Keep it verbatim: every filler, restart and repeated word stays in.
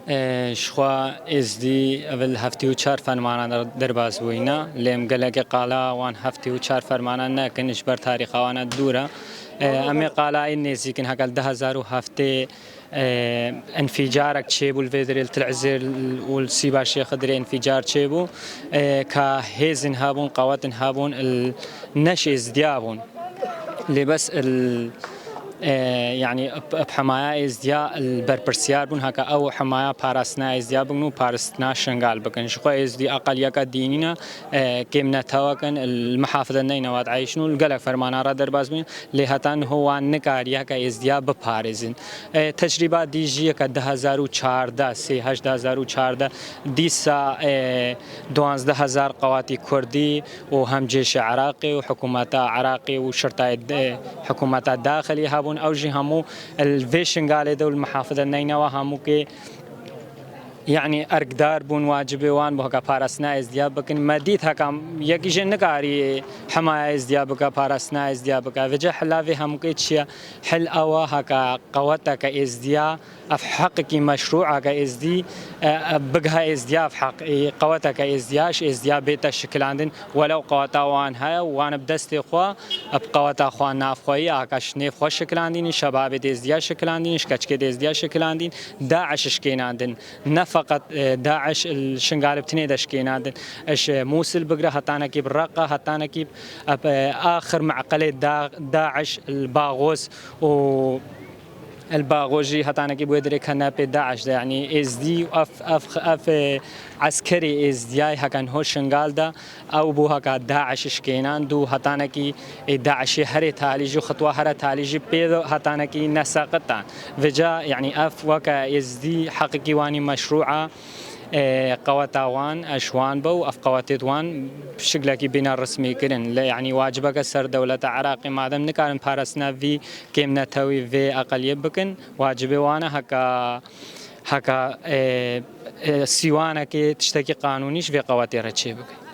E, Ji xwe êzdî ev li heftê û çar fermanan derbas bûyîne, lê em gelekê qala wan heftê û çar fermanan nekin, ji ber tarîxa wan dûr e. E, em ê qala ên nêzîk in, heke li du hezar û heftê, e, enfîcarek çêbû li vê dirê, li Til Ezêr û li Sîba Şêxê dirê enfîcar çêbû, e, ka hêzin hebûn, qewetin hebûn, il neş êzdiya bûn. Lê bes il, e, yanî ep, ep hemaya êzdiya il berpirsiyar bûn, heke ew hemaya parastina êzdiya bikin û parastina Şingal bikin. Ji xwe êzdî eqeliyeke dînî ne, e, kêm netewek in, il mihafide neyne wat eyşin û li gelek fermana re derbas bûn, lê heta niho wan nikariye heke êzdiya biparêzin. E, tecrîba dî jî yeke du hezar û çardeh, sê heşt du hezar û çardeh, dîsa, e, duwazdeh hezar qewatî Kurdî û hem cêşê Iraqê û hikûmeta Iraqê û şirtayê de, hikûmeta daxilî hebûn. Ew jî hemû li vê Şingalê de û li mihafide Neynewa hemûkê, yanî erkdar bûn, wacibê wan bû heka parastina êzdiya bikin. Me dît heka yekî jê nikarî hemaya êzdiya bike, parastina êzdiya bike. Vêca hela vê hemûkê çi ye? Hil ew e heka qeweteke êzdiya, ev heqekî meşrû eke êzdî, e, e, bighe êzdiya, ev heq, e, qeweteke êzdiya, ji êzdiya bête şikilandin. Welew qeweta wan heye û wan bi destê xwe, bi qeweta xwe navxweyî, aka ji nêv xwe şikilandîn, şebabê dêzdiya şikilandîn, ji keçikê dêzdiya şikilandîn, DAIŞ şikênandin. Ne feqet, e, DAIŞ li Şingalê bi tinê de şikênandin. Ji Mûsil bigre hetanekî bi Reqa, hetanekî bi, e, axir meqelê da-, DAIŞ li Baxoz û li Baxoz jî hetanekî bi wê dirê kenepê DAIŞ de, yanî êzdî û ev, ev, ev, e, eskerê êzdiyayê heke niho Şingal de, ew bû heka DAIŞ şikênand û hetanekî ê DAIŞê herê talî jî, xitwa here talî jî pê hetanekî neseqitan. Vêca, yanî ev weke êzdî heqekî wanî meşrû e, e, qeweta wan, e, ji wan be û ev qewetê di wan şiklekî bîne resmî kirin. Lê, yanî wacibeke ser dewleta Iraqê, madem nikarin parastina vî kêmnetewî, vê eqeliyê bikin, wacibê wan e heka, heka, e, e, sîwanekê, tiştekî qanûnî ji vê qewetê re çêbikin.